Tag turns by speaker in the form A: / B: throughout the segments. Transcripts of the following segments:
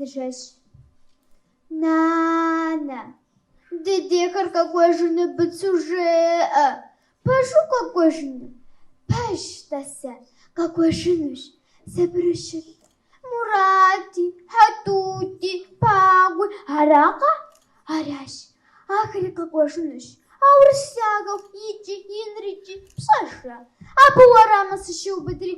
A: Зы жэщ. Нанэ, дыдейхэр къэкӏуэжыну Быцу жеӏэ. Пэжу къэкӏуэжыну? Пэжщ, тӏасэ, къэкӏуэжынущ. Сабыру щыт. Мурати, Хьэтути, Пагуи аракъэ? Аращ. Ахэри къэкӏуэжынущ. Ауэ лъагэу икӏи инрикӏи пщӏэжрэ? Абы уэрамым сыщиубыдри,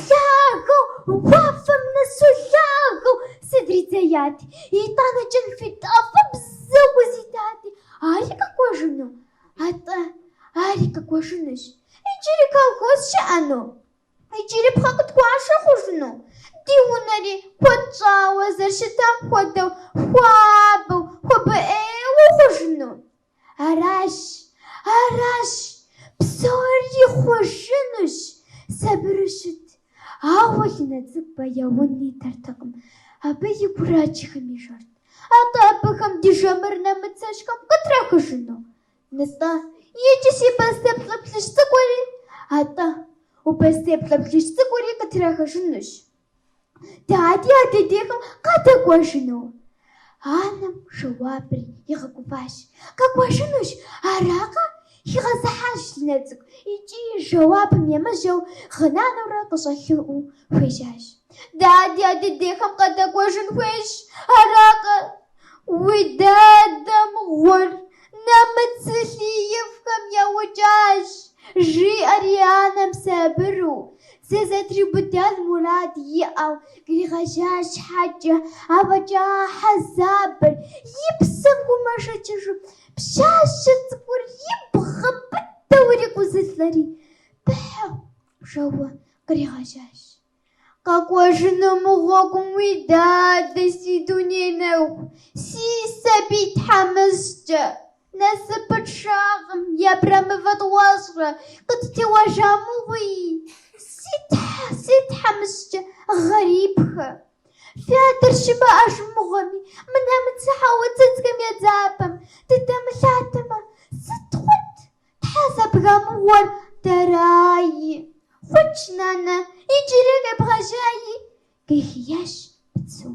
A: лъагэу, уафэм нэсу лъагэу сыдридзеят. Итӏанэ кӏэнфет ӏэфӏыбзэу къызитати, ари къэкӏуэжыну? Атӏэ, ари къэкӏуэжынущ. Иджыри колхоз щыӏэну? Иджыри пхъэ къытхуашэ хъужыну? Ди унэри куэд щӏауэ зэрыщытам хуэдэу хуабэу, хуабэӏейуэ хъужыну? Аращ, аращ, псори хъужынущ, сабыру щыт. Ауэ Линэ цӏыкӏу бэяун идэртэкъым, абы и гурачхэм ижэрт. Атӏэ абыхэм ди жэмыр нэмыцэжьхэм къытрахыжыну? Нытӏэ, иджы си бостей плӏэ плъыжь цӏыкӏури, атӏэ, уи бостей плӏэ плъыжь цӏыкӏури къытрахыжынущ. Дади а дыдейхэм къадэкӏуэжыну? Анэм жэуапыр игъэгуващ. Къэкӏуэжынущ, аракъэ? Хигъэзыхьащ Линэ цӏыкӏу икӏи жэуапым емыжьэу гъынанэурэ къыщӏэлъэӏуу хуежьащ. Дади а дыдейхэм къадэкӏуэжын хуейщ, аракъэ? Уи дадэ мыгъуэр нэмыцэ лъиифхэм яукӏащ, жиӏэри анэм сабыру, зызэтриубыдэн мурад иӏэу къригъэжьа щхьэкӏэ, афӏэкӏа хьэзабыр и псэм хуэмышэчыжу пщащэ цӏыкӏур и бгъэм быдэу ирикъузылӏэри, пыхьэу жэуэ къригъэжьащ. Къэкӏуэжыну мыгъуэкъым уи дадэ, си дуней нэху, си сабий тхьэмыщкӏэ. Насыпыншагъэм и абрэмывэ тӏуащӏэ къыттеуэжа мыгъуи, си тхьэ, си тхьэмыщкӏэ, гъэрибхэ. Фи адэр щымыӏэж мыгъуэми, мы нэмыцэ хьэӏуцыдзхэм я дзапэм дыдэмылъатэмэ, сыт хъунт? Тхьэ зэбга мыгъуэр дэраи. Хъунщ, нанэ, иджыри къебгъэжьаи, къегиящ Быцу.